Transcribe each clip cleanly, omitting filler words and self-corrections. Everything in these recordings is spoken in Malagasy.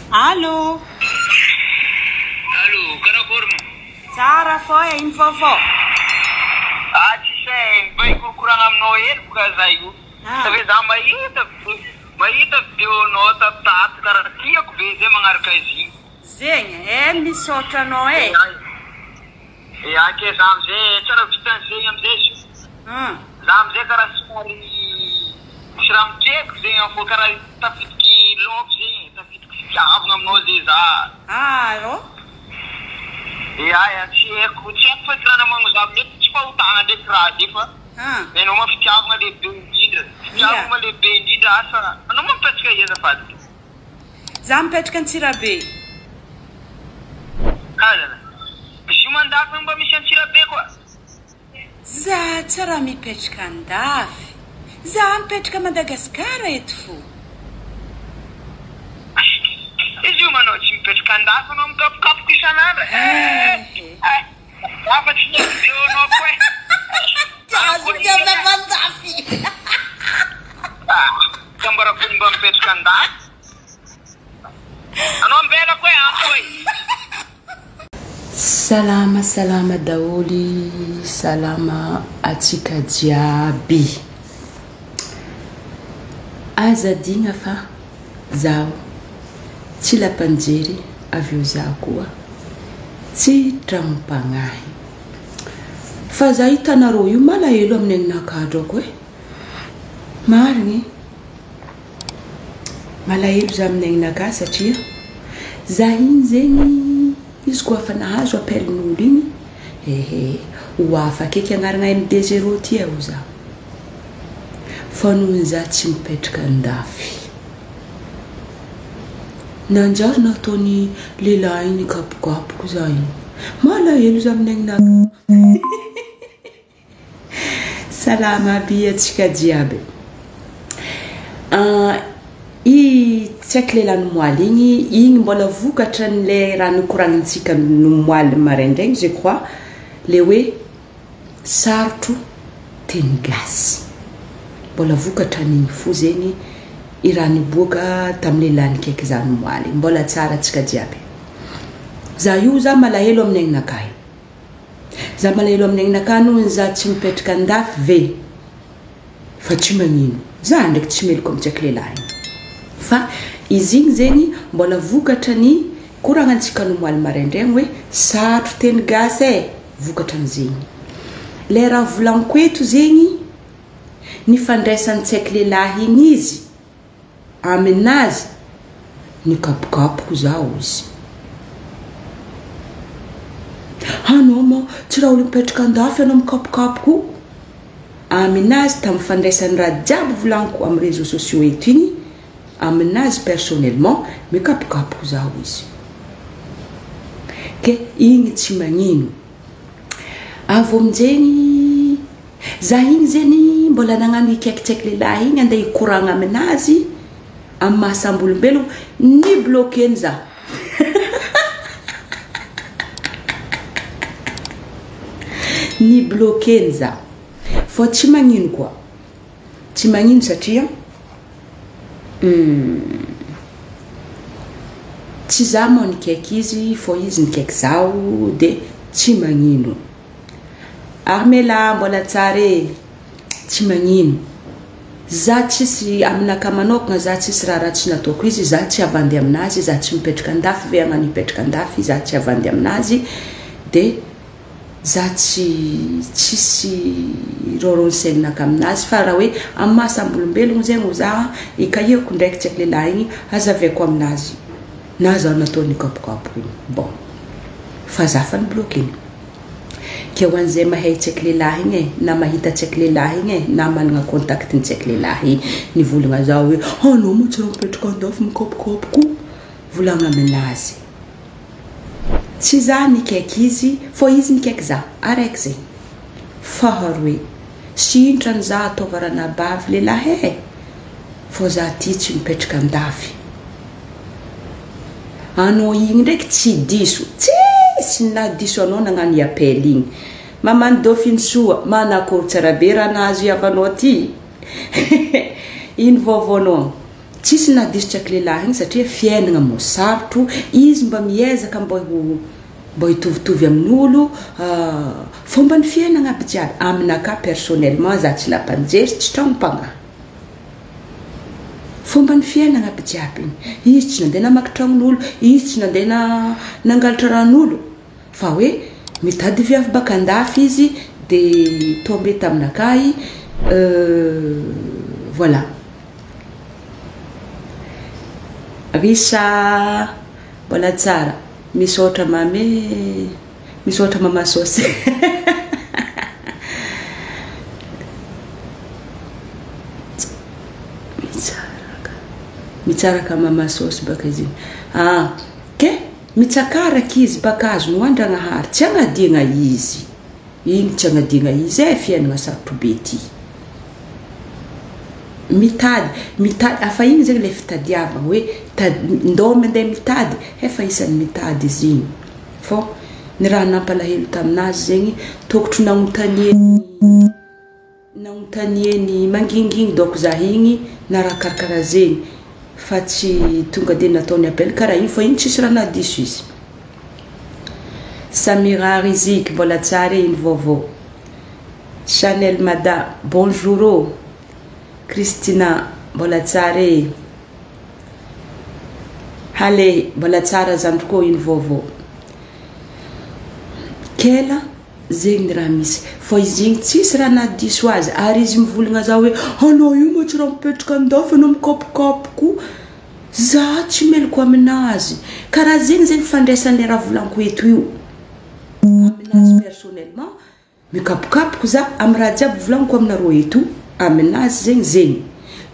Allo. Allo, karakory moa? Tsara fô e, ino vaovao? Ah tsisy e, mba hikorokoragna aminao hely boka za io. Ah. Sa ve za mahita mahita video nao tatotato karaha tiako be zay magnaraka izy igny. Zegny e, misaotra anao e. Ya ke za amizay tsara vitan'izegny amizay izy io. Hum. Za amizay karaha somary misy raha mitreky zegny am fo karaha tafiditry love zegny e, tafiditry fitiavagna aminao zay za. Ah rô. Ya ya tsy haiko tsy haiko feky raha namono za mety tsy fahotagna ndraiky raha zay fa hainao ma fitiavagna lehibe indrindra, fitiavagna ma lehibe indrindra asa anao ma mipetraka aiza azafady? Za mipetraka Antsirabe. Kazana. Izy io mandafy mba misy Antsirabe koa. Za tsy raha mipetraka andafy. Za mipetraka Madagascar eto fo. Izy io manao tsy mipetraka andafy anao mikapokapoka isan'andro eh eh hafa tsy ny vidéo nao koa eh. Azoko avy andafy. Ah, kambarafony mba mipetraka andafy. Anao ambelako e, antso e. Salama salama daholy salama atsika jiaby aza adigna fa zaho tsy lapanjery avy eo zaho koa tsy tragnom-pagnahy fa za hitanareo io malahelo amin'ny aignakadrako e marigny Malahelo za amin'ny aignakahy satria za igny zegny izy koa efa nahazo appel n'olo igny ehe ho afaka eky agnarana MD zéro ty e hoy za fa noho za tsy mipetraka andafy nanjary nataony lehilahy igny nikapokapoka za igny malahelo za amin'ny aignakahy. Salama aby atsika jiaby. I tsy haiko le lany moaly igny, igny mbola vokatra an'le raha nokoragnintsika nomoaly maraindraigny je crois, le hoe sarotro teny gasy. Mbola vokatra an'igny fo zegny i raha niboaka tamle lany kaiky za nomoaly igny. Mbola tsara atsika jiaby. Za io za malahelo amin'ny aignakahy. Za malahelo amin'ny aignakahy noho za tsy mipetraka andafy ve? Fa tsy magnino, za ndraiky tsy meloka amin'ny tsaiky lehilahy igny. Fa izy igny zegny mbola vokatra ny koragnantsika nomoaly maraindraigny hoe sarotro teny gasy e, vokatra an'zegny. Le raha volagniko eto zegny, ny fandraisan'ny tsaiky lehilahy igny izy, Aminazy nikapokapoka zaho izy. Anao moa tsy raha olo mipetraka andafy anao mikapokapoka io. Aminazy tamin'ny fandraisany raha jiaby volaniko amin'ny réseaux sociaux eto igny, aminazy personnellement mikapokapoka zaho izy. Ke igny tsy magnino. Avy aminjegny Za igny zegny mbola nagnano hikaikitsaiky lehilahy igny andeha hikoragna aminazy amin'ny maha samby olombelogno, ni-bloquer-ny za. Ni-bloquer-ny za. Fô tsy magnino koa, tsy magnino satria tsy za moa nikaiky izy fô izy nikaiky zaho de tsy magnino. Armela mbola tsara e! Tsy magnino. Za tsisy aminakahy manokagna za tsisy raha ratsy nataoko izy, za tsy havandy aminazy, za tsy mipetraka andafy ve agnano hipetraka andafy, za tsy havandy aminazy de za tsy tsisy rôrônsenaka aminazy fa raha hoe amin'ny maha samby olombelogno zegny ho za ikahihako ndraiky tsy haiko lehilahy igny hazavaiko aminazy na za nataony nikapokapoka igny bon fa za fa ni-bloquer-ny. Ke ho an'izay mahay tsy haiko lehilahy igny e, na mahita tsy haiko lehilahy igny e, na managna contact ny tsy haiko lehilahy igny, nivolagna zaho hoe anao moa tsy raha mipetraka andafy mikapokapoko, volagna aminazy. Tsy za nikaiky izy fô izy nikaiky za, araiky zegny. Faharoe, sintrany za ataova ranabavy lehilahy e, fô za ty tsy mipetraka andafy. Anao igny ndraiky tsy diso, tsisy ny nahadiso anao nagnano i appel igny. Maman'i Dauphine soa, manakory tsara be raha nahazo i havanao ty. Ino vaovaonao? Tsisy nahadiso tsaky lehilahy igny satria fiainagna mô sarotro, izy mba miezaka mbô ho mbô hitovitovy amin'olo, fomban'ny fiainagna aby jiaby. Aminakahy personnellement za tsy lampanjery tsy tragnom-pagnahy. Fomban'ny fiainagna aby jiaby igny. Izy tsy nandeha namaky tragnon'olo, izy tsy nandeha nangalatra rahan'olo. Fa hoe mitady viavy baka andafy izy de tomber taminakahy voilà. Risa mbola tsara. Misaotra mamy e. Misaotra mama sôsy. Mitsaraka. Mitsaraka mama sôsy baka izy igny. Ah, ke mitsakaraka izy baka azony ho andragnahary tsy agnadiagna izy. Igny tsy agnadiagna izy e, fiainagna sarotro be ty. Mitady, mitady, afa igny zegny le fitadiavagna hoe ndao mandeha mitady, efa isan'ny mitady izy igny. Fô ny raha nampalahelo taminazy zegny tokotro nagnontaniany nagnontaniany mangingigny dônko za igny na raha karakaraha zegny fa tsy tonga de nataony appel karaha igny fa igny tsisy raha nahadiso izy. Samira Riziky mbola tsara e iny vaovao. Chanel Mada bonjour ô. Christina mbola tsara e. Hale mbola tsara zandriko ô iny vaovao. Kela zegny ny raha misy fô izy igny tsisy raha nahadiso azy ary izy mivolagna za hoe anao io ma tsy raha mipetraka andafy anao mikapokapoko za tsy meloko aminazy karaha zegny zegny fandraisan'le raha volaniko eto io aminazy personnellement Mikapokapoko za am raha jiaby volagniko aminareo eto aminazy zegny zegny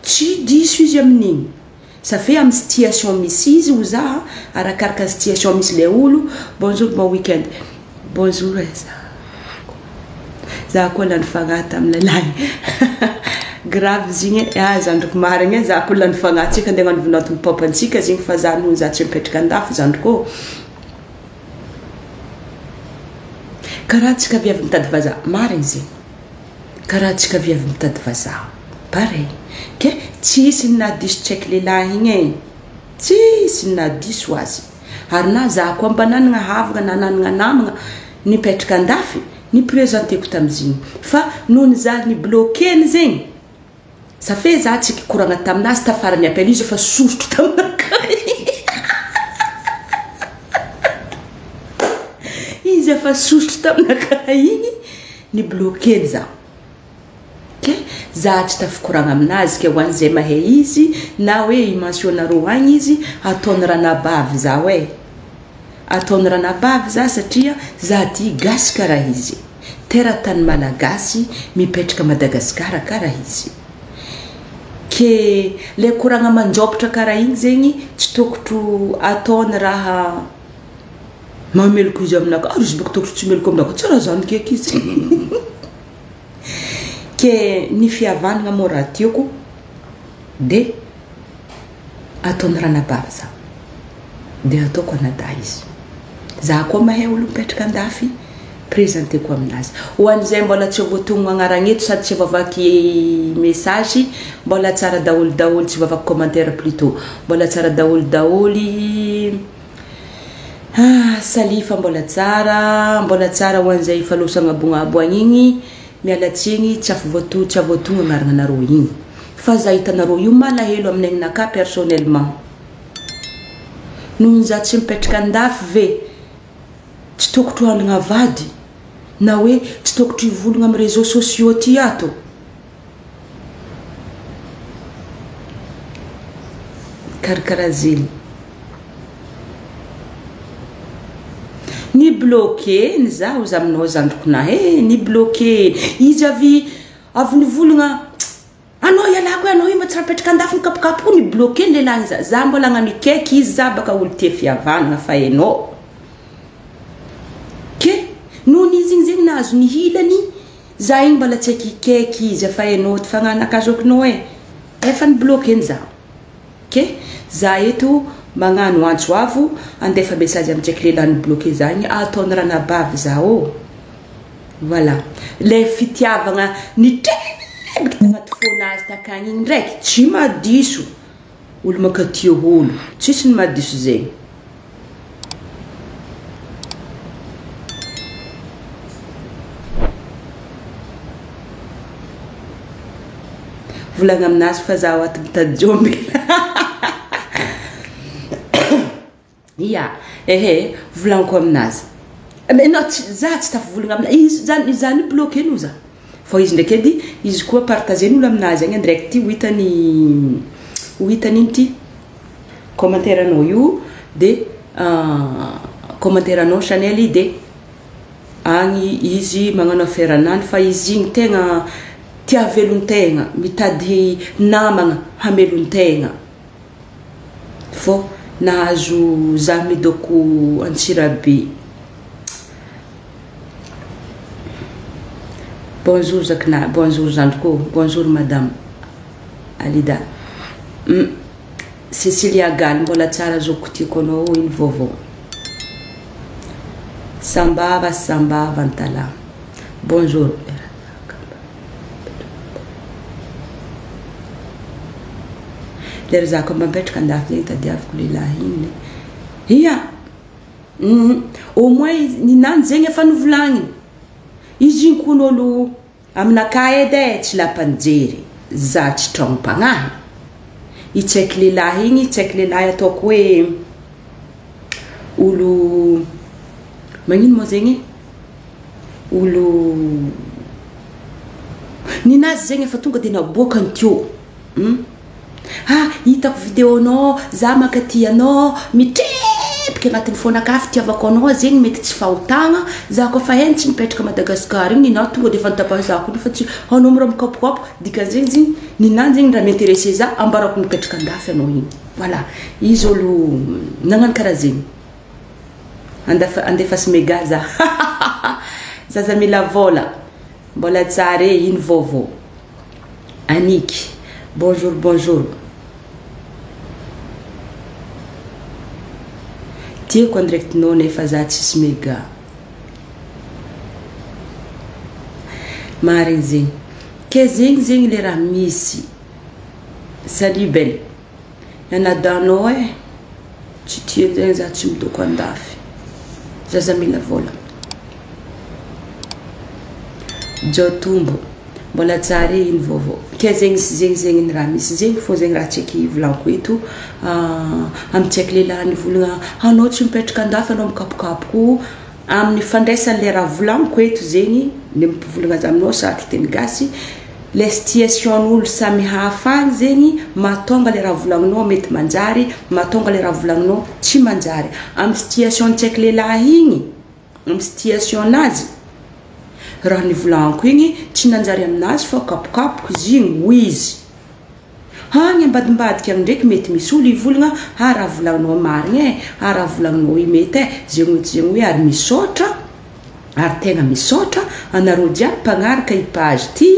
tsy diso izy amin'igny ça fait am situation misy izy ho za arakaraka situation misy le olo bonjour bon week-end bonjour eh za za koa lany fagnahy tam lelahy grave izy igny eh ah zandriko marigny eh za koa lany fagnahy tsika ndeha hagnano vinanto papantsika zegny fa za noho za tsy mipetraka andafy zandriko ô Karaha antsika viavy mitady vazaha, marigny zegny, karaha antsika viavy mitady vazaha, pareil, ke tsisy ny nahadiso tsaiky lehilahy igny e, tsisy ny nahadiso azy, ary na za koa mba nanagna havagna na nanagna namagna nipetraka andafy, ni-presenteko tamizigny, fa noho ny za ni-bloquer-ny zegny, Ça fait za tsy kikoragna taminazy tafarany appel izy efa sosotro taminakahy izy efa sosotro taminakahy igny ni bloquer za ke za tsy tafikoragna aminazy ke ho an'izay mahay izy na hoe i mentionareo agny izy ataony ranabavy zaho e ataony ranabavy za satria za ty gasy karaha izy Teratany Malagasy mipetraka Madagascar karaha izy. Ke le koragna manjopitra karaha igny zegny tsy tokotro ataony raha mameloko izy aminakahy, ary izy bôka tokotro tsy meloko aminakahy, tsy raha zany keky izy. Ke ny fihavanagna moa raha tiako de Ataony ranabavy za de ataoko anadahy izy. Za koa mahay olo mipetraka andafy presenteko aminazy. Ho an'izay mbola tsy voatonogno agnaragna eto sady tsy voavaky message mbola tsara daholo daholo tsy voavaky commentaire plutot mbola tsara daholo daholo ah Salifa mbola tsara mbola tsara ho an'izay efa loso agnabognabo agny igny miala tsiny tsy afovoato tsy avoatogno agnaragna nareo igny. Fa za hitanareo io malahelo amin'ny aignanakahy personnellement. Nohon'ny za tsy mipetraka andafy ve tsy tokotro hanagna vady na hoe tsy tokotro hivolagna amin'ny réseaux sociaux ty ato? Karakaraha zegny. Ni bloquer ny zaho za aminao zandriko nahy e, ni bloquer izy avy Avy nivolagna Anao ialako e, anao io mba tsy raha mipetraka andafy mikapokapoka io, ni-bloquer ny lehilahy za, za mbola hagnano hikaiky izy za baka olo tia fihavanana fa enao ke noho izy igny zegny nahazo ny hilany za igny mbola tsy haiko hikaiky izy fa enao ty fagnanaka zokinao e, efa ni-bloquer-ny za ke za eto magnano antso avo andefa message amintsaiky lehilahy ni-bloquer za igny ataony ranabavy za ô. Voilà. Ilay fitiavagna nitrebiky tagnaty fônazy takagny igny ndraiky tsy mahadiso. Olo mankatia olo. Tsisy ny mahadiso zegny. Volagna aminazy fa zaho ato mitady jomby. Ya, ehe, volagniko aminazy. Mais non, tsy, za tsy tafivolagna amina, izy zany, zany bloqué-nao za. Fa izy ndraiky edy, izy koa partager-n'olo aminazy agny direct ty ho hitany, ho hitany ino ty commentaire-nao io, de commentaire-nao Chanel de agny izy magnano affaire anany fa izy igny tegna tia velon-tegna, mitady namagna hamelon-tegna. Fô nahazo za midoko Antsirabe. Bonjour Zakina, bonjour zandriko, bonjour madame Alida. Cecilia Galy mbola tsara zokiko tiako anao ino vaovao. Sambava Sambava Antala. Bonjour. Lera za koa mba mipetraka andafy zegny tadiaviko lehilahy igny. Ia. Au moins ninany zegny efa novolagniny. Izy igny koa n'olo aminakahy edy e tsy lampanjery. Za tsy tragnom-pagnahy. I tsy haiko lehilahy igny, tsy haiko lehilahy ataoko hoe olo magnino moa zegny? Olo ninazy zegny efa tonga de naboakany teo. Ah, hitako vidéonao, za mankaty anao, mitrebiky agnatin'ny fonakahy fitiavako anao zegny mety tsy fahotagna. Za koa fa hainy tsy mipetraka Madagasikara igny ninao tonga de efa nitapa za koa fa tsy anao mora mikapokapoko. Dikan'izegny zegny ninany zegny raha mi-intéressé za ambarako mipetraka andafy anao igny. Voilà, izy olo nagnano karaha zegny. Andefa andefasy mega za. Zaza mila vola. Mbola tsara e, ino vaovao. Aniky. Bonjour, bonjour. Tiako en direct-nao nefa za tsisy mega. Marigny zegny. Ke zegny zegny le raha misy. Salut belle. Anadanao e. Tsy tia zegny za tsy midoko andafy. Zaza mila vola. Jotombo. Mbola tsara e ino vaovao. Ke zegny zegny zegny ny raha misy zegny fô zegny raha tsy haiko volaniko eto. Amin'ny tsy haiko lehilahy nivolagna anao tsy mipetraka andafy anao mikapokapoko amin'ny fandraisan'le raha volaniko eto zegny ny mpivolagna azy aminao sarotro teny gasy le situation-n'olo samy hafa agny zegny mahatonga le raha volagninao mety manjary, mahatonga le raha volagninao tsy manjary. Amin'ny situation tsy haiko lehilahy igny, amin'ny situation-nazy raha nivolagniko igny tsy nanjary aminazy fa kapokapoko izy igny hoy izy. Agny ambadimbadika agny ndraiky mety misy olo hivolagna ah raha volagninao marigny e, ah raha volagninao i mety e, zegny hoe tsy zegny hoe ary misaotra, ary tegna misaotra anareo jiaby mpagnaraka i page ty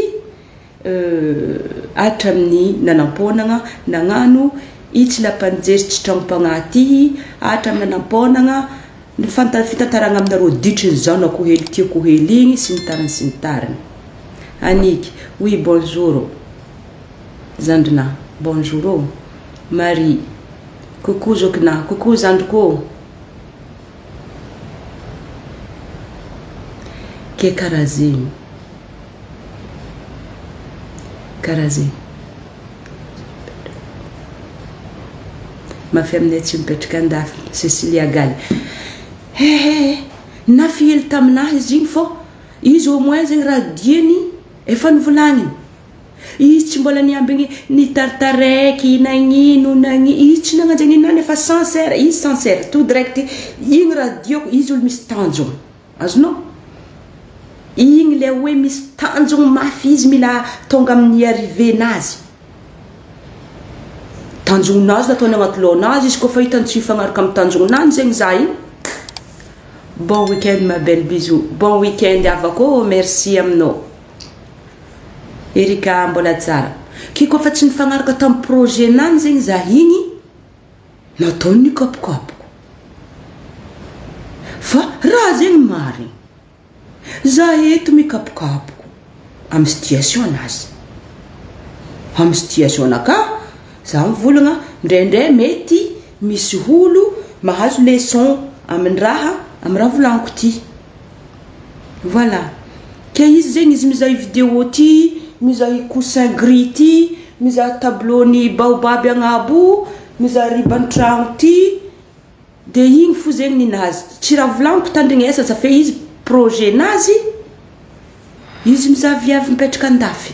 hatramin'ny nanamponagna nagnano i tsy lampanjery tsy tragnom-pagnahy ty, hatramin'ny nanamponagna ny fitantaragna aminareo ditry ny zanako hely tiako hely igny sy ny tariny sy ny tariny. Aniky, oui bonjour. Zandrina, bonjour ô. Marie, coucou zokina, coucou zandriko. Ke karaha zegny. Karaha zegny. Mafy aminay tsy mipetraka andafy. Cecilia Galy. Hehe, nafihely taminahy izy igny fô izy au moins zegny raha dieny efa nivolagniny. Izy tsy mbola niambigny nitaritaraiky nagnino nagnino izy tsy nagnanjy ninany efa sincère izy sincère tout direct igny raha diako izy olo misy tanjogno azonao igny le hoe misy tanjogno mafy izy mila tonga amin'ny arrivée-nazy tanjognonazy nataony agnaty lohanazy izy koa fa hitany tsy mifagnaraka amin'ny tanjognonany zegny za igny. Bon week-end ma belle, bisous. Bon week-end avako, merci aminao. Erika mbola tsara. Ki koa fa tsy nifagnaraka tamin'ny projet nany zegny za igny nataony ny kapokapoko. Fa raha zegny marigny. Za eto mikapokapoko amin'ny situation anazy. Amin'ny situation anakahy za mivolagna Indraindray mety misy olo mahazo leçon amin'ny raha amin'ny raha volaniko ty. Voilà. Ke izy zegny izy mizaha i vidéo ty, mizaha i coussin gris ty, mizaha tableau ny baobab agnabo, mizaha riban-tragno ty, de igny fo zegny ninazy. Tsy raha volaniko tandrignesa fa izy projet nazy, izy mizaha viavy mipetraka andafy.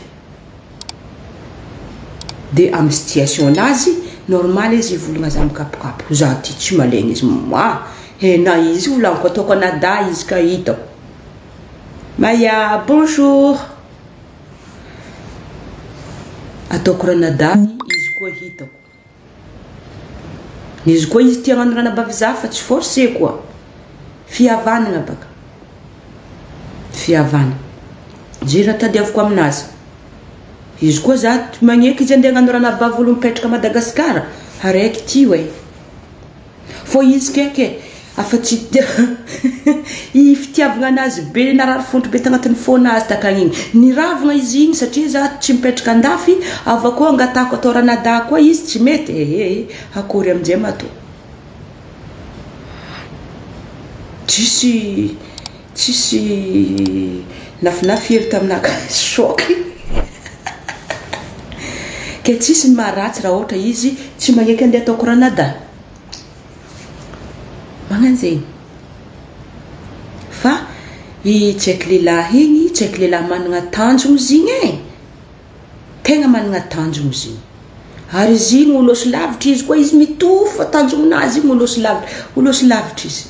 De amy situation nazy, normal izy hivolagna za mikapokapoko. Za ty tsy malegny izy. Ma, hena izy volaniko ataoko anadahy izy ka hitako. Maya, bonjour. Ataoko ranadahy izy koa hitako. Izy koa izy tia hagnano ranabavy za fa tsy forcé koa. Fihavanana baka. Fihavana. Zay raha tadiaviko aminazy. Izy koa za magneky izy andeha hagnano ranabavy olo mipetraka Madagasikara. Araiky ty hoe. Fô izy kaiky afa tsy i fitiavagna anazy be narary fontro be tagnatin'ny fônazy takagny igny. Niravagna izy igny satria za tsy mipetraka andafy, avy koa angatahako atao ranadahy koa izy tsy mety. Ehe, akory aminjay mato. Tsisy tsisy nafinafy hely taminaka choc. Ke tsisy ny maharatsy raha ohatra izy tsy magneky andeha ataoko ranadahy. Magnano zegny. Fa i tsy haiko lehilahy igny, tsy haiko lehilahy manana tanjogno izy igny e. Tegna manana tanjogno izy igny. Ary izy igny olo sy lavitra izy koa izy mitofa tanjognonazy igny olo sy lavitra, olo sy lavitra izy.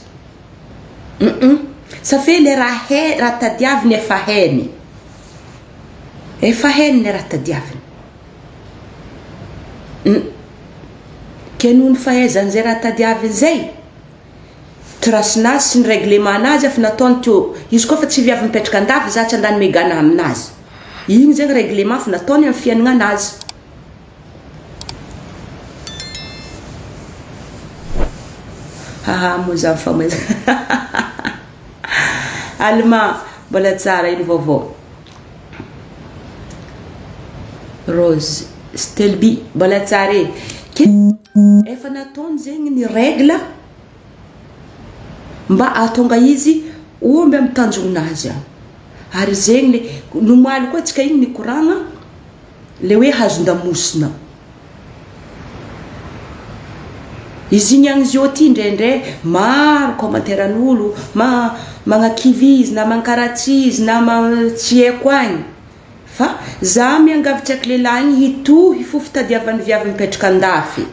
Ça fait le raha hay, raha tadiaviny efa hainy. Efa hainy le raha tadiaviny. Ke noho ny fahaizany zay raha tadiaviny zay, tracinazy sy ny règlement nazy efa nataony teo. Izy koa fa tsy viavy mipetraka andafy, za tsy andany megana aminazy. Igny zegny règlement fa nataony amin'ny fiainana anazy. Haha, moa za fa Alma, mbola tsara ino vaovao. Rose Stelby, mbola tsara e. Ke efa nataony zegny ny règle mba ahatonga izy omby amin'ny tanjognonazy agny. Ary zegny le nomaly koa antsika igny nikoragna le hoe hazon-damosina. Izy igny agny zio ty indraindray maro commentaire-n'olo ma magnakivy izy na mankaratsy izy na ma tsy haiko agny. Fa za miangavy tsy haiko lehilahy igny hitohy fo fitadiavan'ny viavy mipetraka andafy.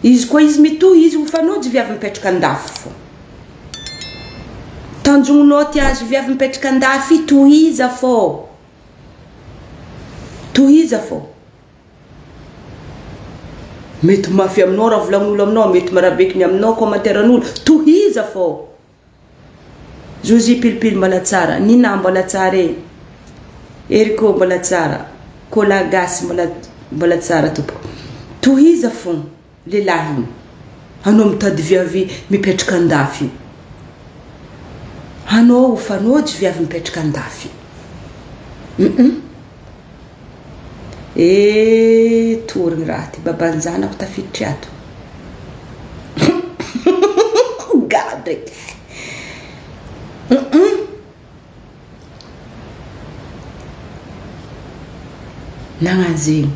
Izy koa izy mitohy izy ho fanojy viavy mipetraka andafy fo. Tanjognonao ty azo viavy mipetraka andafy tohiza fô. Tohiza fô. Mety mafy aminao raha volagnin'olo aminao, mety marabekiny aminao commentaire-n'olo, tohiza fô. Josie pilipily mbola tsara, Nina mbola tsara e. Eriko mbola tsara, Kola gasy mbola mbola tsara tompoko. Tohiza fô lehilahy igny. Anao mitady viavy mipetraka andafy io. Anao fanojy viavy mipetraka andafy. E torigny raha ty baban-janako tafiditry ato. Gaga ndraiky. Nagnano zegny.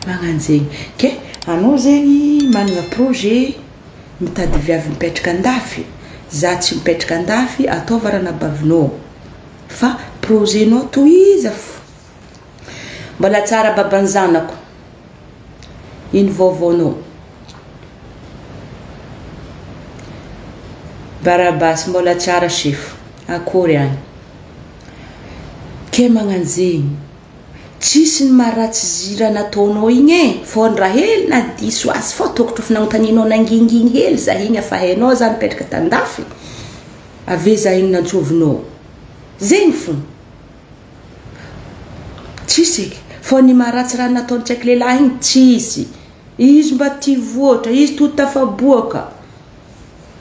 Magnano zegny. Ke anao zegny manana projet mitady viavy mipetraka andafy. Za tsy mipetraka andafy, ataova ranabavinao. Fa projet-nao tohiza fo. Mbola tsara baban-janako. Ino vaovaonao? Barabasy mbola tsara sefo. Akory agny. Ke magnano zegny. Tsisy ny maharatsy zira nataonao igny e. Fô ny raha hely na diso azy fô tokotro fa nagnontanianao nanginginy hely za igny efa hainao za mipetraka tandafy. Ave za igny nantsovinao. Zegny fo. Tsisy eky. Fô ny maharatsy raha nataony tsy haiko lehilahy igny tsisy. Izy mba tia voatra, izy to tafaboaka.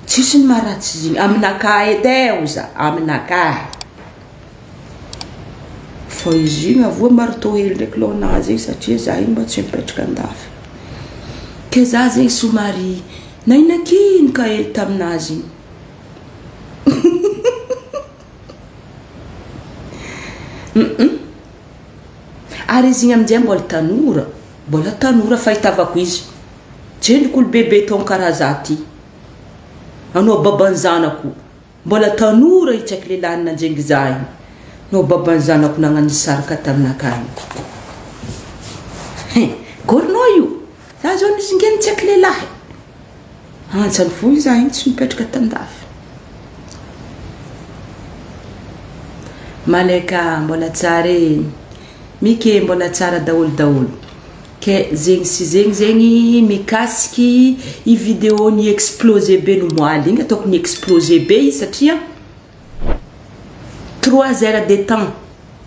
Tsisy ny maharatsy izy igny. Aminakahy edy e oza, aminakahy. Fa izy igny avoa marteau hely ndraiky lohanazy igny satria za igny mba tsy mipetraka andafy. Ke za zegny somary nainakinika hely taminazy igny. Ary izy igny aminjay mbola tanora, mbola tanora fahitavako izy. Tsendriky olo bebe taogno karaha za ty. Anao baban'ny zanako. Mbola tanora i tsy haiko lehilahy nanjengy za igny no baban'ny zanako nagnano nisaraka taminakahy igny. Hein, gôrinao io? Za zao nisy ngeny tsy haiko lehilahy. Antsany fo za igny tsy nipetraka tandafy. Malaika mbola tsara e. Mike mbola tsara daholo daholo. Ke zegny sy zegny zegny mikasiky i video ni explose be nomoaly igny ataoko ni explose be izy satria trois heures de temps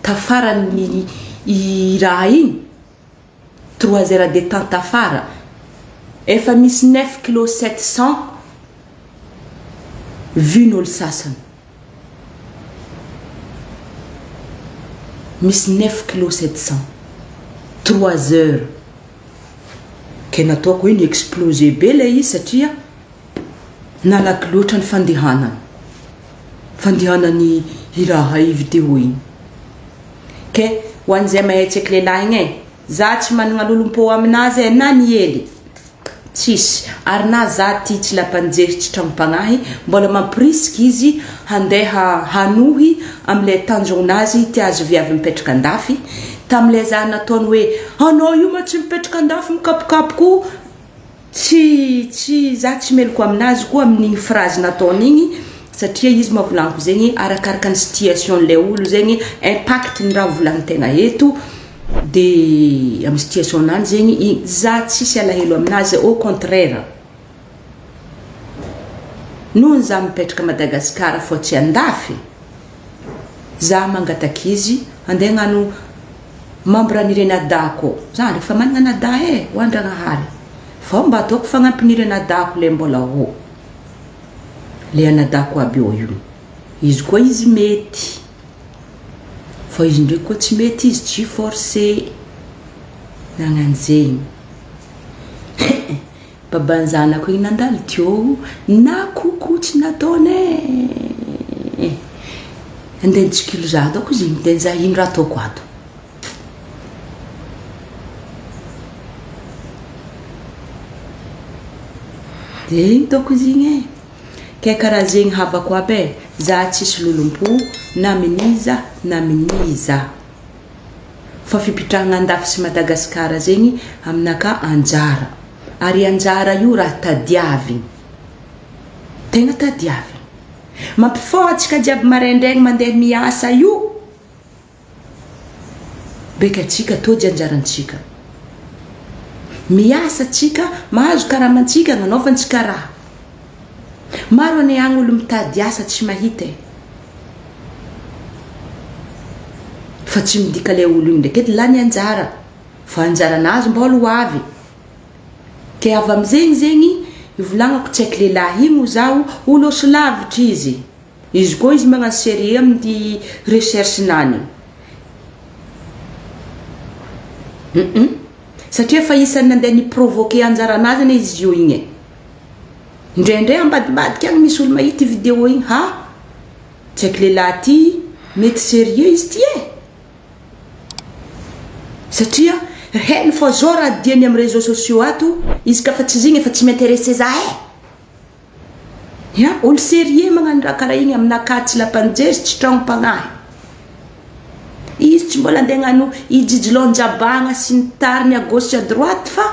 tafaran'ny i raha igny trois heures de temps tafara efa misy neuf kilo 700 vues n'olo sasany. Misy neuf kilo 700 trois heures ke nataoko hoe ni explose be le izy satria nalaky loatra ny fandehanany fandehanany i raha i vidéo igny ke ho an'izay mahay tsy haiko lehilahy igny e za tsy manana lolompo aminazy e na ny hely Tsisy. Ary na za ty tsy lapanjery tsy tragnom-pagnahy, mbola mampirisika izy handeha hanohy amle tanjognazy tia azy viavy mipetraka andafy, tamle za nataony hoe anao io ma tsy mipetraka andafy mikapokapoko tsy tsy za tsy meloko aminazy koa amin'igny phrase nataony igny satria izy ma volaniko zegny arakaraka ny situation le olo zegny impact ny raha volagnitegna eto de amy situation nany zegny i za tsisy alahelo aminazy au contraire noho za mipetraka Madagasikara fô tsy andafy za mangataka izy andeha hagnano membre an'ireny adako za ndraiky fa manana anadahy e ho andragnahary fô mba ataoko fagnampin'ireny adako le mbola ô le anadako aby eo io izy koa izy mety Fa izy ndraiky koa tsy mety izy tsy forcé nagnano zegny. Baban'ny zanako igny nandalo teo na coucou tsy nataony e. Andeha nitsikilo za dônko izy igny, de za ino raha ataoko ato. De igny dônko izy igny e. Ke karaha zegny havako aby e, za tsisy lolompo na amin'iza na amin'iza. Fa fipitrahana andafy sy Madagasikara zegny aminakahy anjara. Ary anjara io raha tadiavigny. Tegna tadiavigny. Mampifôha antsika jiaby maraindraigny mandeha miasa io, beka atsika tôdy anjarantsika. Miasa atsika, mahazo karamantsika, agnanaovantsika raha. Maro anie agny olo mitady asa tsy mahita e. Fa tsy midika le olo igny ndraiky edy lany anjara. Fa anjaranazy mbola ho avy. Ke avy amizegny zegny, ivolagnako tsy haiko lehilahy igny ho zaho, olo ôsy lavitra izy. Izy koa izy magnano sérieux amin'ny recherche-nany. Satria efa isan'ny nandeha ni-provoquer anjaranazy anie izy io igny e. Indraindray ambadimbadika agny misy olo mahita i vidéo igny, ha! Tsy haiko lehilahy ty mety sérieux izy ty e. Satria hainy fa zao raha diany amin'ny réseaux sociaux ato, izy ka fa tsy izy igny efa tsy mi-intéresser za e. Ya, olo sérieux magnano raha karaha igny aminakahy tsy lampanjery tsy tragnom-pagnahy. Izy tsy mbola andeha hagnano ijijilon-jabagna sy ny tariny à gauche à droite fa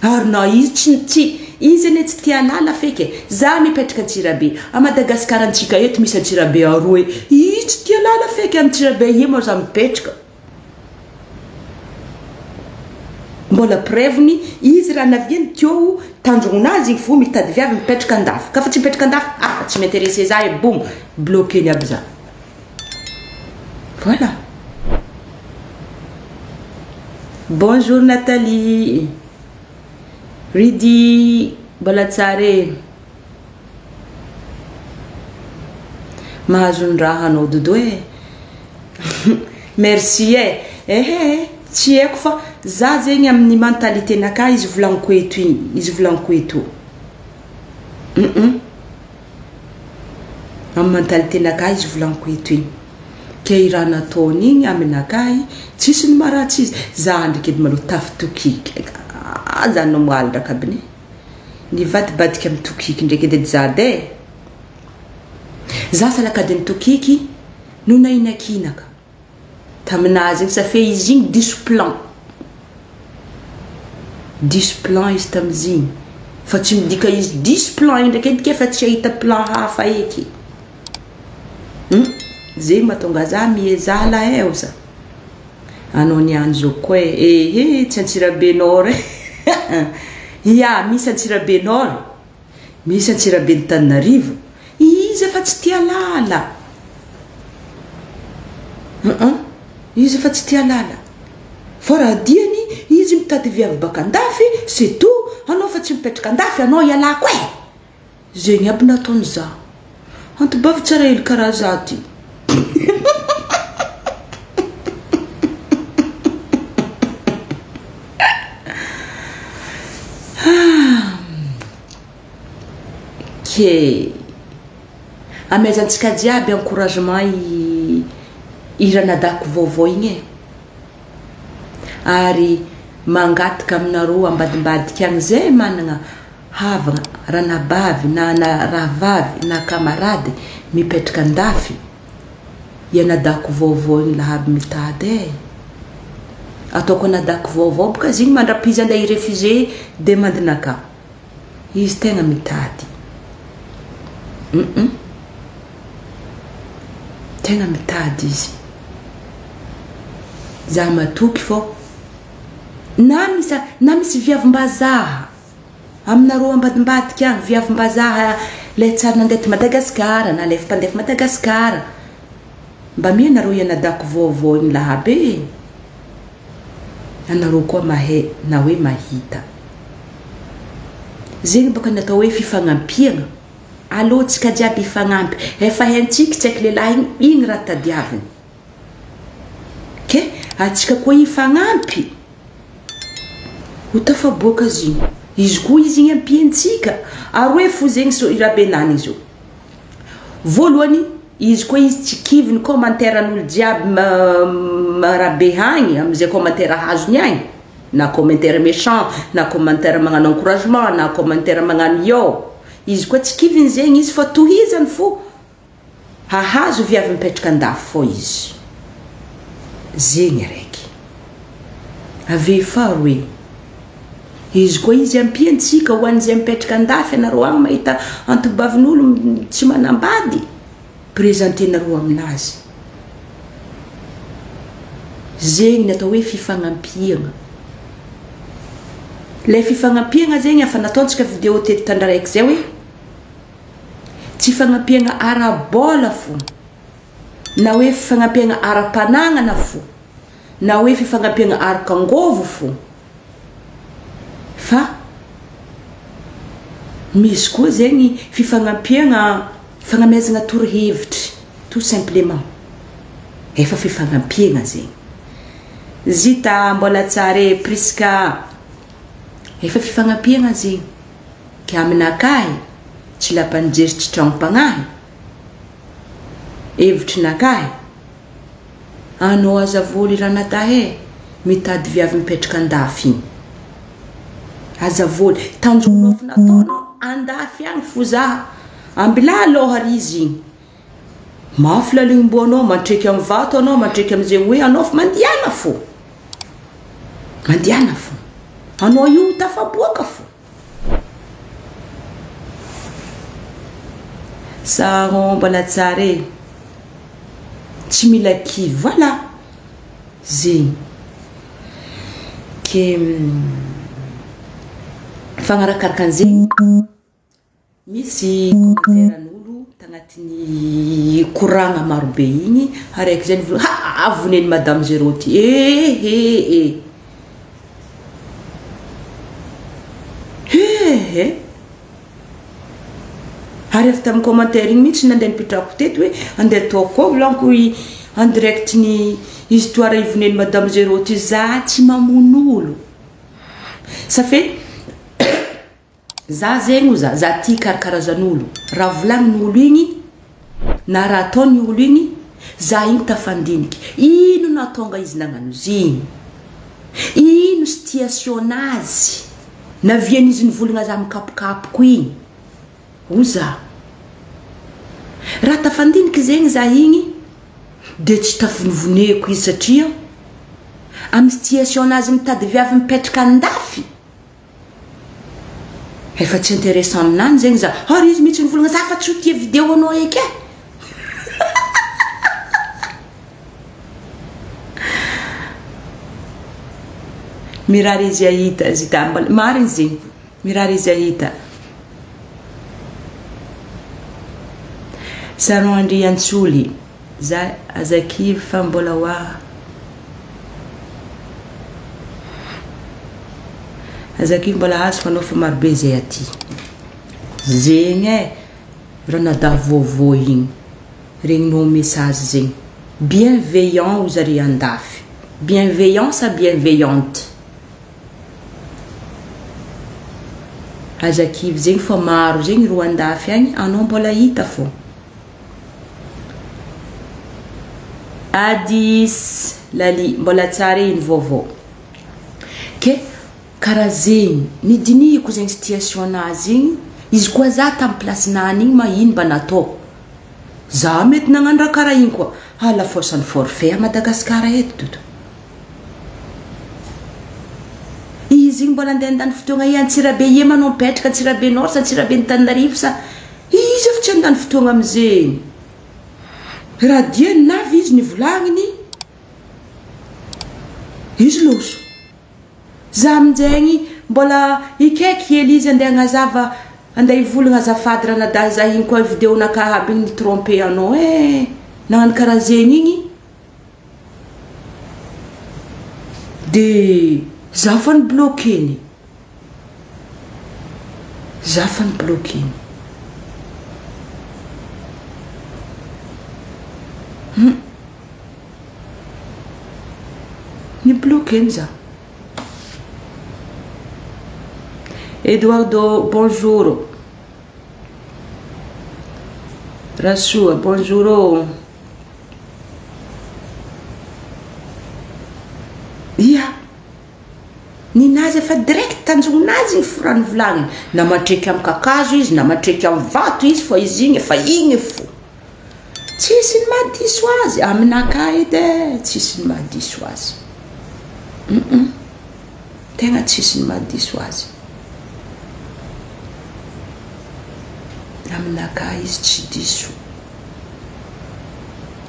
ary na izy tsy tsy izy anie tsy tia lala feky e. Za mipetraka Antsirabe, a Madagasikara antsika eto misy Antsirabe aroe. Izy tsy tia lala feky Antsirabe ia moa za mipetraka. Mbola preuve-ny izy raha naviany teo tanjonazy igny fo mitady viavy mipetraka andafy. Ka fa tsy mipetraka andafy, ah tsy mi-intéresser za e boum, bloqué-ny aby za. Voilà. Bonjour Nathalie. Ridy mbola tsara e. Mahazo ny raha anao dodo e. Merci e! Ehe tsy haiko fa za zegny amin'ny mentalité nakahy izy volagniko eto igny, izy volagniko eto. Hum Amin'ny mentalité nakahy izy volagniko eto igny. Ke i raha nataony igny aminakahy tsisy ny maharatsy izy. Za ndraiky edy malôha tafitokiky. Ah za nomoaly rakabiny. Nivadibadika amy tokiky ndraiky edy za de. Za salakadin'ny tokiky no nahinakinaka taminazy igny sa fe izy igny diso plan. Diso plan izy tamizigny. Fa tsy midika izy diso plan igny ndraiky edy ke fa tsy ahita plan hafa eky. Hum, zegny mahatonga za miezaha lahy oza. Anao niany zao koa e, ehe tsy Antsirabe Nord e. Ya, misy Antsirabe Nord. Misy Antsirabe Antananarivo. Izy efa tsy tia lala. Hum, izy efa tsy tia lala. Fa raha diany izy mitady viavy baka andafy, c'est tout. Anao fa tsy mipetraka andafy, anao ialako e. Zegny aby nataony za. Antobavy tsara hely karaha za ty. Ke amezantsika jiaby encouragement i i ranadako vaovao igny e. Ary mangataka aminareo ambadimbadika agny zay managna havagna, ranabavy na na rahavavy na camarade mipetraka andafy, i anadako vaovao igny lahaby mitady e. Ataoko anadako vaovao boka izy igny mandrapizy andeha hi-refuser demande-nakà. Izy tegna mitady. Hum Tegna mitady izy. Za matoky fô na misy na misy viavim-bazaha aminareo ambadimbadika agny, viavim-bazaha le tsary nandeha ty Madagasikara na le efa mpandeha Madagasikara, mba mia nareo ianadako vaovao igny lahabe e. Anareo koa mahay na hoe mahita. Zegny bôka ny atao hoe fifagnampiagna. Alô tsika jiaby hifagnampy. Efa haintsika tsy haiky lehilahy igny, igny raha tadiaviny. Ke atsika koa hifagnampy ho tafaboaka azy igny. Izy koa izy igny ampiantsika. Ary hoe fo zegny so i Rabenany izy io. Voalohany, izy koa izy tsy kivy ny commentaire an'olo jiaby marabe agny amizay commentaire azony agny. Na commentaire méchant, na commentaire magnano encouragement, na commentaire magnano io. Izy koa tsy kiviny zegny izy fa tohizany fo. Hahazo viavy mipetraka andafy fô izy. Zegny araiky. Ave faharoe, izy koa izy ampiantsika ho an'izay mipetraka andafy anareo agny mahita antobavin'olo tsy manambady, présenter-nareo aminazy. Zegny ny atao hoe fifagnampiagna. Ilay fifagnampiagna zegny efa nataontsika vidéo teto tandraraiky zay hoe Tsy fagnampiagna ara-bôla fo, na hoe fifagnampiagna ara-panagnana fo, na hoe fifagnampiagna araka-angôvo fo, fa misy koa zegny fifagnampiagna fagnamezagna torohevitry tout simplement, efa fifagnampiagna zegny. Zita, mbola tsara e, Prisca, efa fifagnampiagna zegny. Ke aminakahy tsy lapanjery tsy tragnom-pagnahy Hevitrinakahy Anao aza voly ranadahy e Mitady viavy mipetraka andafy igny Aza voly Tanjonao efa nataonao andafy agny fozaha Ambilà alôha ry izy igny Mafy lalignim-boanao Mandreky amin'ny vato anao Mandreky amin'izay hoe anao fa mandiana fô Mandiana fô Anao io tafaboaka fô Saron mbola tsara e. Tsy mila kivy voilà. Zegny. Ke fagnarakaraka an'zegny misy commentaire an'olo tagnatin'ny koragna marobe igny araiky zay nivolagna ha vonen'i madame zero ty ehe e. Hehe! Ary avy tamin'ny commentaire iny mihitsy nandeha nipetrahako teto hoe andeha ataoko koa volaniko i En direct ny histoire ivonen'i madame Zero ty za tsy mamono olo. Ça fait za zegny oza za tia karakarazan'olo. Raha volagnin'olo igny na raha ataon'ny olo igny za igny tafandiniky. Ino nahatonga izy nagnano izy igny? Ino situation-nazy navian'izy nivolagna za mikapokapoko igny? Oza. Raha tafandiniky zegny za igny de tsy tafonivoneko izy satria amin'ny situation-nazy mitady viavy mipetraka andafy efa tsy intéressant aminany zegny za. Ary izy mihitsy nivolagna za fa tsy ho tia vidéo anao eky e. Mirary izy ahita zita mbola marigny zegny. Mirary izy ahita. Saron Andriantsoly, za aza kivy fa mbola ho Aza kivy mbola azoko anao fa marobe zay aty. Zegny e, ranadahy vaovao igny, regninao message zegny. Bienveillant hoy zare andafy. Bienveillant sa bienveillante? Aza kivy zegny fa maro zegny ro andafy agny anao mbola hita fô. Adis Lali mbola tsara iny vaovao. Ke karaha zegny nidinihiko zegny situation nazy igny izy koa za tamy place nany igny ma ino mba nataoko. Za mety nagnano raha karaha igny koa. Halafosan'ny forfait à Madagascar eto dodo. Izy igny mbola andeha handany fotoagna i Antsirabe ie manao mipetraka Antsirabe Nord sa Antsirabe Antananarivo sa izy efa tsy handany fotoagna amizegny. Raha dieny navy izy nivolagniny izy loso. Za aminjegny mbola hikaiky hely izy andeha hagnazava andeha hivolagna azafady ranadahy za igny koa video nakahy aby igny ni-tromper anao eh nagnano karaha zegny igny. De za fa ni-bloquer-ny. Za fa ni-bloquer-ny. Hum. Ni-bloquer-ny za. Eduardo, bonjour. Rasoa, bonjour ô. Ia! Ninazy efa direct tanjogninazy igny fo raha nivolagniny. Na matreky amy kakazo izy, na matreky amy vato izy fa izy igny efa igny fo. Tsisy ny mahadiso azy, aminakahy edy e, tsisy ny mahadiso azy. Hum tegna tsisy ny mahadiso azy. Aminakahy izy tsy diso.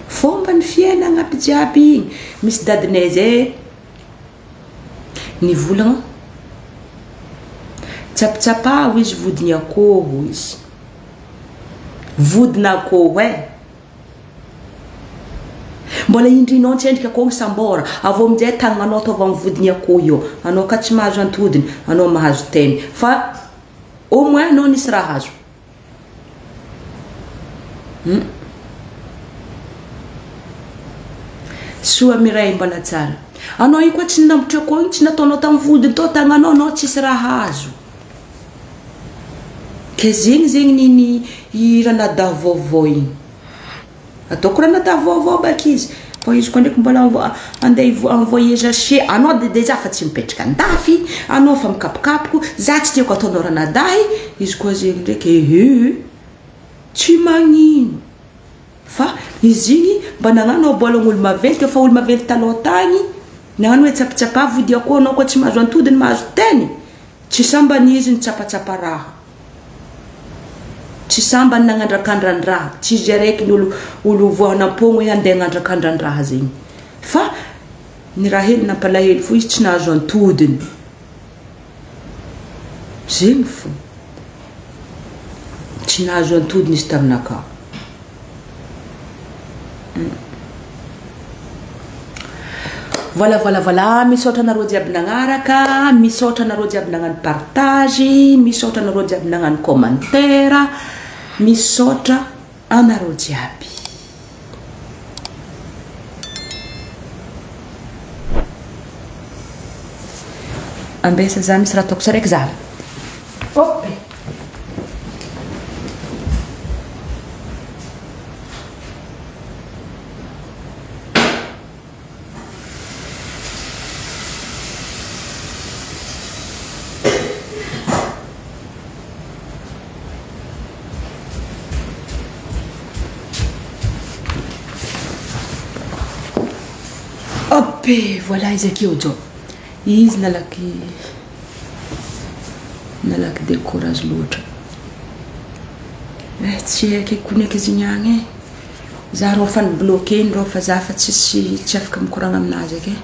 Fomba ny fiainagna aby jiaby igny. Misy dadinay zay nivolagna, tsapitsapaho izy vodiny akoho izy. Vodin'akoho e. Mbola indrinao ntsendriky akoho sambora, avy eo aminjay tagnanao ataovy amin'ny vodiny akoho io. Anao ka tsy mahazo antodiny, anao mahazo teny. Fa au moins anao nisy raha azo. Hum. Soa Mireille mbola tsara. Anao io koa tsy ninambotra akoho igny, tsy nataonao tamin'ny vodiny tao tagnanao, anao tsisy raha azo. Ke zegny zegny niny i ranadahy vaovao igny. Ataoko ranadahy vaovao baka izy. Fa izy koa ndraiky mbola andeha en voyage anao de déjà fa tsy mipetraka andafy, anao fa mikapokapoko, za tsy tiako ataonao ranadahy, izy koa zegny ndraiky ehe tsy magnino. Fa izy igny mba nagnano aboalan'olo maventy fa olo maventy taloha tagny nagnano hoe tsapitsapa vody akoho anao koa tsy mahazo antodiny mahazo teny. Tsy sambany izy nitsapatsapa raha. Tsy sambany nagnandrakandran-draha. Tsy izy araiky ny olo olo voanam-pogno hoe andeha hagnandrakandran-draha zegny. Fa ny raha hely nampalahelo fo izy tsy nahazo antodiny. Zegny fo. Tsy nahazo antodiny izy taminakahy. Voilà, voilà, voilà. Misaotra anareo jiaby nagnaraka, misaotra anareo jiaby nagnano partage, misaotra anareo jiaby nagnano commentaire, misaotra anareo jiaby. Ambesa za misy raha ataoko saraiky za. Hop. Hop, voilà izy akeo jao. Izy nalaky nalaky décourage loatra. Eh, tsy haiko kony eky izy igny agny e. Za rô fa ni-bloquer rô fa za fa tsisy tsy afaka mikoragna aminazy eky e.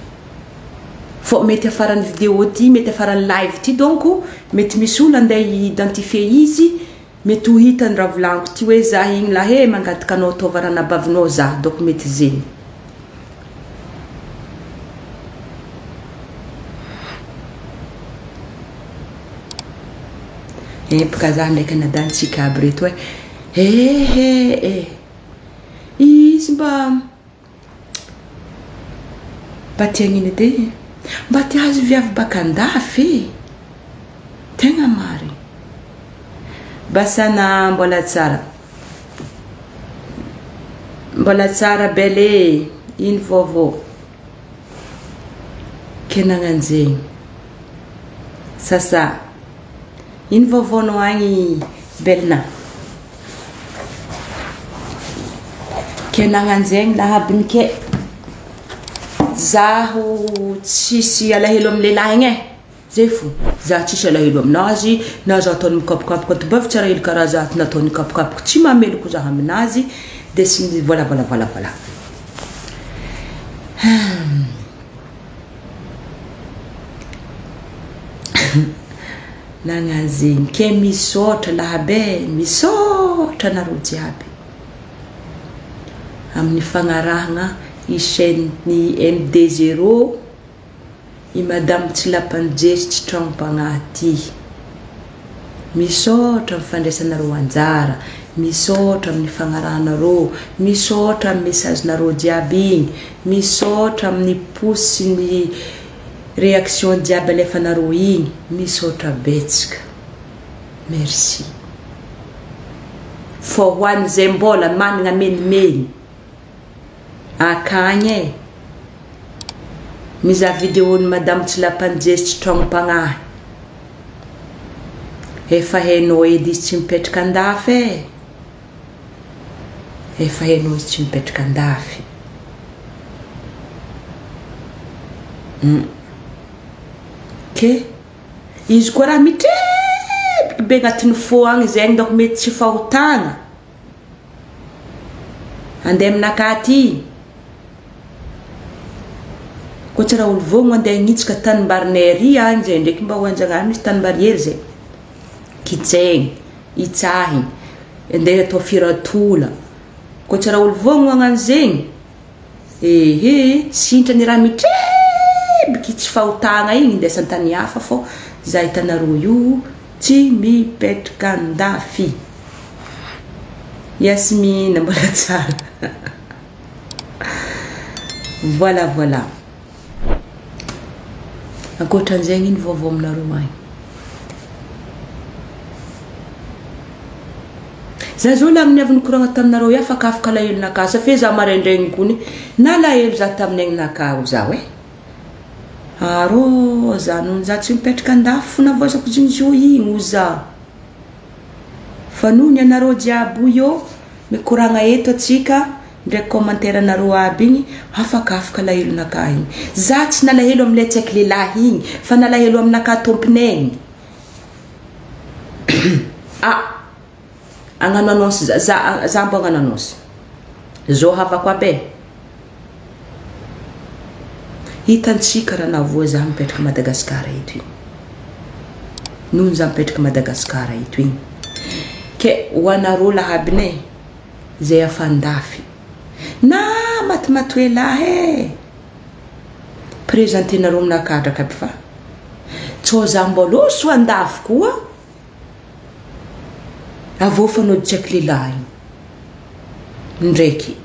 Fô mety afaran'ny vidéo ty, mety afaran'ny live ty donc mety misy olo andeha hi-identifier izy, mety ho hitany raha volaniko ty hoe za igny lahy e mangataka anao ataova ranabavinao za, donc mety zegny. Empaka za ndraiky anadantsika aby reto e. Ehe e. Izy mba mba tian'ino edy e? Mba tia azy viavy baka andafy e. Tegna marigny. Basana mbola tsara. Mbola tsara belle e. Ino vaovao? Ke nagnanjegny. Sasa. Ino vaovaonao agny Belna? Ke nagnanjegny lahabiny ke. Zaho tsisy alahelo amin'ny lehilahy igny e. Zay fo. Za tsisy alahelo aminazy, na za ataony mikapokapoka tobavy tsara hely karaha za nataony nikapokapoka tsy mameloko za aminazy de sy ny voilà voilà voilà voilà. Nagnanjegny ke misaotra lahabe, misaotra anareo jiaby amin'ny fagnarahagna i chaîne ny MD0 i madame Tsilapanjery tsy tragnom-pagnahy ty. Misaotra amin'ny fandraisanareo anjara, misaotra amin'ny fagnarahanareo, misaotra amin'ny message-nareo jiaby igny, misaotra amin'ny pouce sy ny réaction jiaby alefanareo igny, misaotra betsaka. Merci. Fô ho an'izay mbola managna menimeny akagny e, mizaha vidéo-n'i madame Tsilapanjery tsy tragnom-pagnahy. Efa hainao edy izy tsy mipetraka andafy e. Efa hainao izy tsy mipetraka andafy. Ke izy koa raha mitrebiky be agnatin'ny fo agny zegny donc mety tsy fahotagna. Andeha aminakahy aty. Koa tsy raha olo vogno andeha hagnitsika tanimbarinay ary agny zay ndraiky mba ho anjagnahary misy tanimbary hely zay. Kitsegny, itsahigny, andeha atao firatola. Koa tsy raha olo vogno hagnano zegny. Ehe, sintrany raha mitrebiky tsy fahotagna igny indesan tany hafa fô za hitanareo io tsy mipetraka andafy. Yasmine mbola tsara. Voilà voilà. Ankoatran'izay ino vaovao aminareo agny? Za zao la amin'ny avy nikoragna taminareo ia afaka alahelonakahy sa fe za maraindraigny kony nalahelo za tamin'ny aignanakahy zaho e. Arô za noho za tsy mipetraka andafy fo navoazako jinjo igny za. Fa noho ny anareo jiaby io mikoragna eto atsika ndraiky commentaire anareo aby igny afakafaka alahelonakahy igny. Za tsy nalahelo amilay tsy haiko lehilahy igny fa nalahelo aminakahy tomponay igny. Ah, hagnano annonce za za za mbo hagnano annonce. Zao havako aby e. Hitantsika raha navoa za mipetraka Madagasikara eto igny. Noho za mipetraka Madagasikara eto igny. Ke ho anareo lahabiny e, zay afandafy. Na matimaty elahy e. Présentenareo aminakahy aby fa tsô za mbola so andafy koa. Avô fanao tsy haiko lehilahy igny. Ndraiky.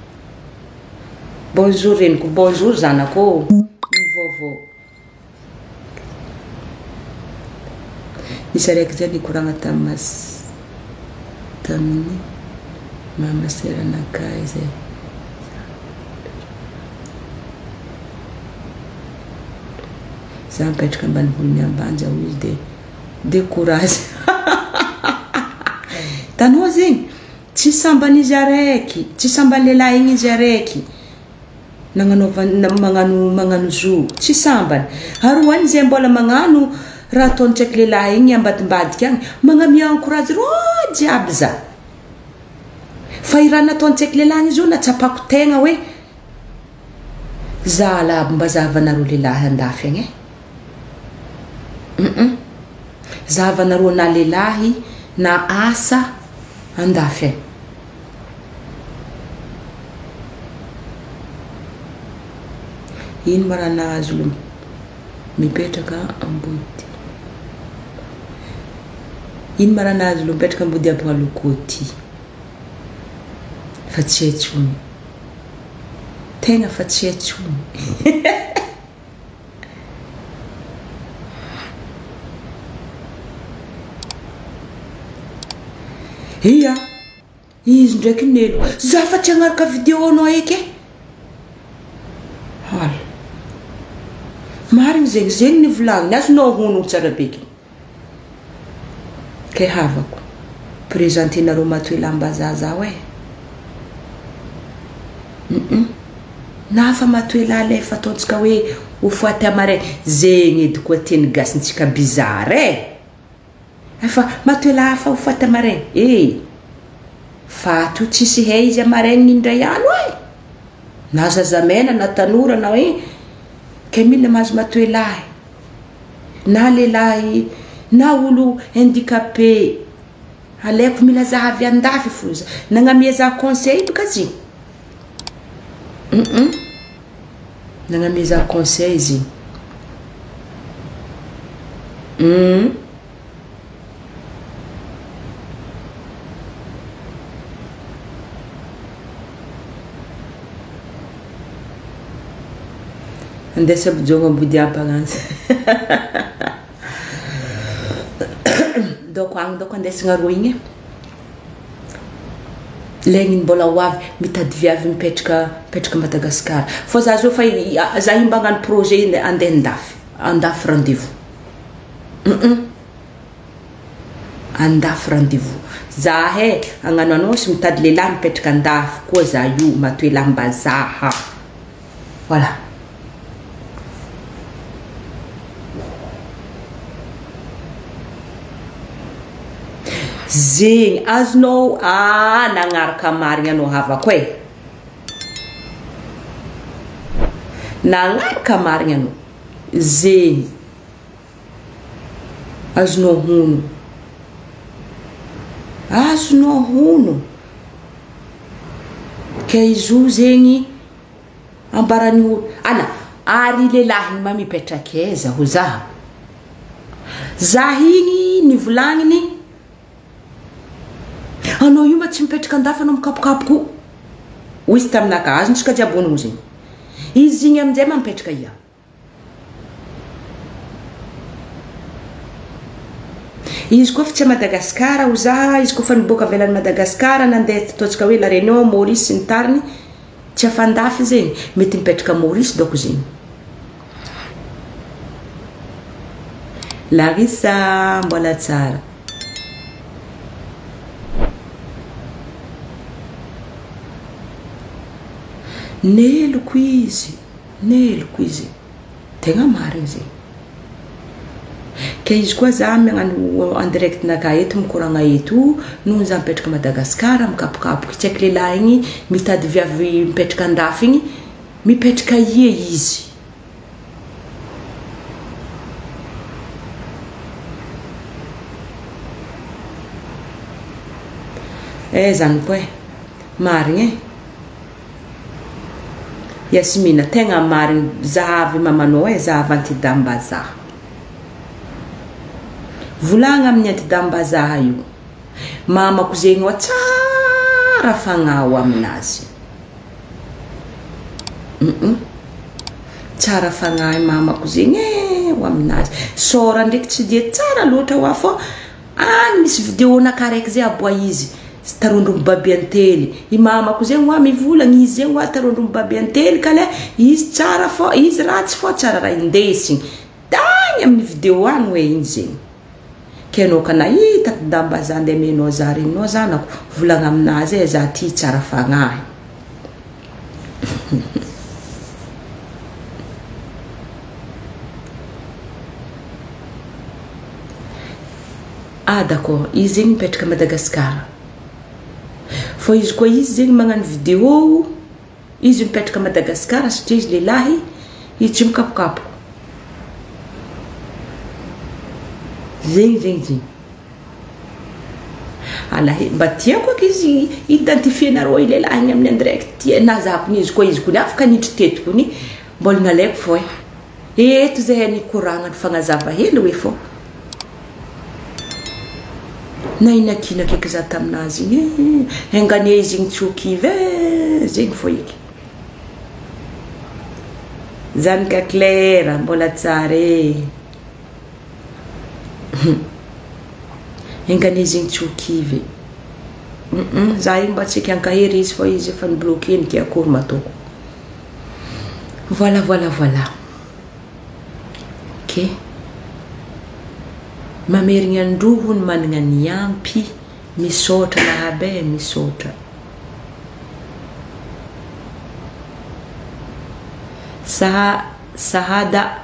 Bonjour reniko, bonjour zanako. Ino vaovao? Nisy araiky zay nikoragna tam tamin'ny mama seranakahy zay. Za mipetraka ambanivolon'i Ambanja hoy izy de decourage. Hitanao zegny, tsy sambany izy araiky, tsy sambany lehilahy igny izy araiky nagnanaovany magnano magnano zo, tsy sambany. Ary ho an'izay mbola magnano raha ataony tsy haiko lehilahy igny ambadimbadika agny, magnamia encourage rô jiaby za. Fa i raha nataony tsy haiko lehilahy igny zao natsapako tegna hoe Zahala aby mba zahavanareo lehilahy andafy agny e. Hum zahavanareo na lehilahy na asa andafy agny. Ino ma raha nahazo olo mipetraka ambody Ino ma raha nahazo olo mipetraka ambody aby aloha ty fa tsy hay tsony. Tegna fa tsy hay tsony. Ia, izy ndraiky nelo. Za fa tsy hagnaraka vidéo anao eky e. Hala. Marigny zegny, zegny nivolagniny, azonao honogno tsara beky. Kay havako, presenter-nareo matoelambazaha zaho e. Hum na fa matoelahy alefa ataontsika hoe ho faty amaray, zegny edy koa teny gasintsika bizarre e. Efa matoelahy fa ho faty amaray, e. Faty io tsisy hay izy amaraigny indray andro e. Na zazamena na tanora na hoe kay mila mahazo matoelahy. Na lehilahy na olo handicapé aleoko mila za avy andafy fo za nagnamia za conseil boka izy hum nagnamia za conseil izy hum Andeha ampijongo ambody ampagnanjy. Doko agny doko andesigna roa igny e. Legny mbola ho avy mitady viavy mipetraka mipetraka Madagascar. Fô za zao fa za io mba hagnano projet andeha andafy, andafy rendez-vous. Hum Andafy rendez-vous. Za he hagnano annonce mitady lehilahy mipetraka andafy koa za io matoe lambazaha. Voilà. Zegny azonao ah nagnaraka marigny anao havako e. Nagnaraka marigny anao. Zegny. Azonao hono. Azonao hono. Ka izy io zegny ambaran'ny olo. Ala, ary lehilahy igny ma mipetraka aiza ho zaho? Zaho igny nivolagniny, anao io ma tsy mipetraka andafy anao mikapokapoka io. Hoy izy taminakahy, azontsika jiaby honogno zegny. Izy igny aminjay ma mipetraka ia? Izy koa fa tsy à Madagascar ho za, izy koa fa niboaka avy any Madagascar nandeha ataontsika hoe La Réunion, Maurice sy ny tariny, tsy afa-andafy zegny, mety mipetraka Maurice dôko zegny. Larissa mbola tsara. Neloko izy. Neloko izy. Tegna marigny zegny. Ke izy koa za magnano en direct naka eto mikoragna eto noho za mipetraka Madagascar mikapokapoky tsy haiko lehilahy igny mitady viavy mipetraka andafy igny mipetraka ia izy. Eh zany koa e. Marigny e. Yasmina, tegna marigny zahavy mamanao e, zahavy antidambazaha. Volagna amin'ny antidambazaha io. Mamako zegny oa tsara fagnahy aminazy. Hum tsara fagnahy mamako zegny e. ho aminazy. Sora ndraiky tsy dia tsara loatra hoa fô agny misy video naka raiky zay aboa izy tarondro mibaby antely. I mamako zegny hoa mivolagna izy zegny hoa tarondro mibaby antely ka le izy tsara fô izy ratsy fô tsara raha indesigny. Tagny amin'ny video agny hoe igny zegny. Ke anao ka nahita damba-za ndeha amenao za regninao zanako, volagna aminazy e za ty tsara fagnahy. Ah d'accord, izy zegny mipetraka Madagascar. Fô izy koa izy zegny magnano vidéo, izy mipetraka Madagascar satria izy lehilahy, izy tsy mikapokapoka. Zegny zegny zegny. Alahe, mba tiako aky izy identifier-nareo i lehilahy igny amin'ny en direct ty e, na za kony izy koa izy kony afaka niditry teto kony, mbola nalaiko fô e. Eto zahay nikoragna nifagnazava hely hoe fô. Nahinakinaky eky za taminazy igny e, enganie izy igny tsy ho kivy e, zegny fô eky. Zanaka Claire, mbola tsara e. Enganie izy igny tsy ho kivy. Za igny mba tsy eky ankahery izy fa izy efa ni-bloquer-ny ke akory ma ataoko. Voilà voilà voilà. Ok. Mamerigna androa hono managna ny ampy. Misaotra Lahaba e, misaotra. Saha Sahada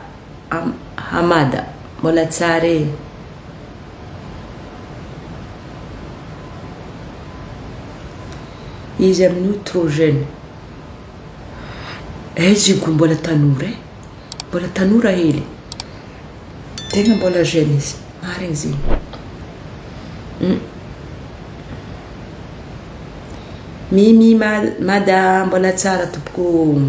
Hamada, mbola tsara e. Izy amin'io trop jeune. Eh Zigo mbola tanora e. Mbola tanora hely. Tegna mbola jeune izy. Marigny zegny. Mimi Mada mbola tsara tompoko.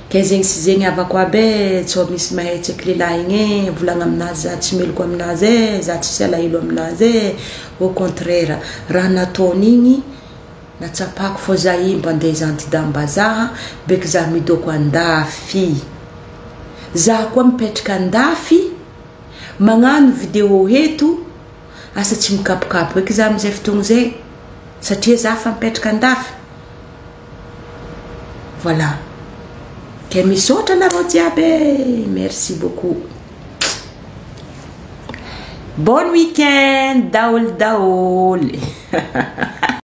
Ke zegny sy zegny havako aby e, tsao misy mahetseky lehilahy igny e, volagna aminazy za tsy meloko aminazy e, za tsisy alahelo aminazy e, au contraire raha nataony igny Natsapako fô za io mba ndeha zantidam-bazaha beky za midoko andafy. Za koa mipetraka andafy magnano video eto asa tsy mikapokapo eky za amizay fotoagna zay satria za fa mipetraka andafy. Voilà. Ke misaotra anareo jiaby e. Merci beaucoup. Bon week-end daholo daholo.